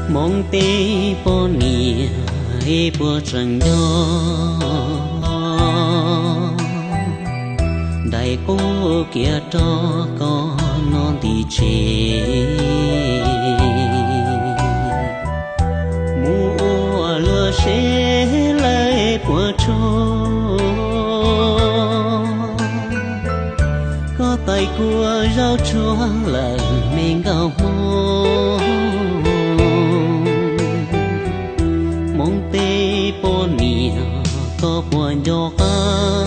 Hmoob tej poj niam es puas tseem nco, daim qub kiag rau koj no ntim tsev, mus ua luag seb lawv puas tshua. Koj tais kua zaub tsuag lawm me nkauj Hmoob. Hmoob tej poj niam koj puas nco qab,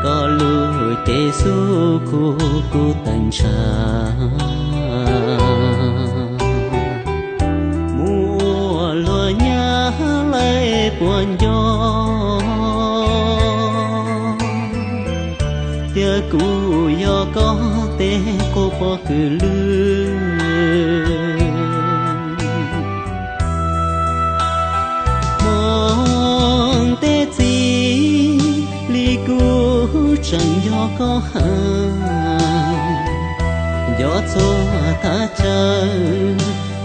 koj lub cev xub kub kub tawm ntshav, mus ua luag nyab lawv puas nco. Tias kuv yog koj tej qub pob kws lwj. Hmoob tej txiv li kuv tseem nco koj heev, nco txhua thaj chaw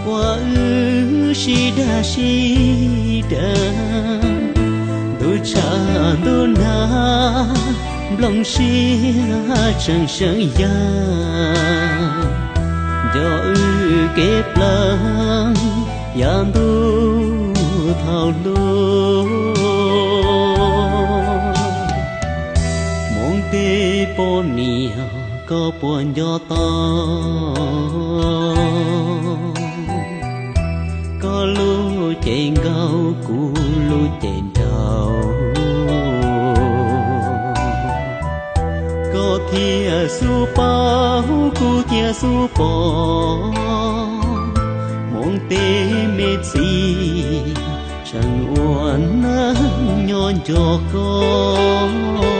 uas wb sib dag sib daws, ntuj tshav ntuj nag, nplooj siab tseem seev yag, nco wb kev plaub yav ntuj thaum hluas. Hmoob tej poj niam koj puas nco tau, koj lub cev nkauj kuv lub cev nraug, koj thiaj xub paub kuv thiaj xub pom, Hmoob tej me txiv tseem ua neej nyob nco koj.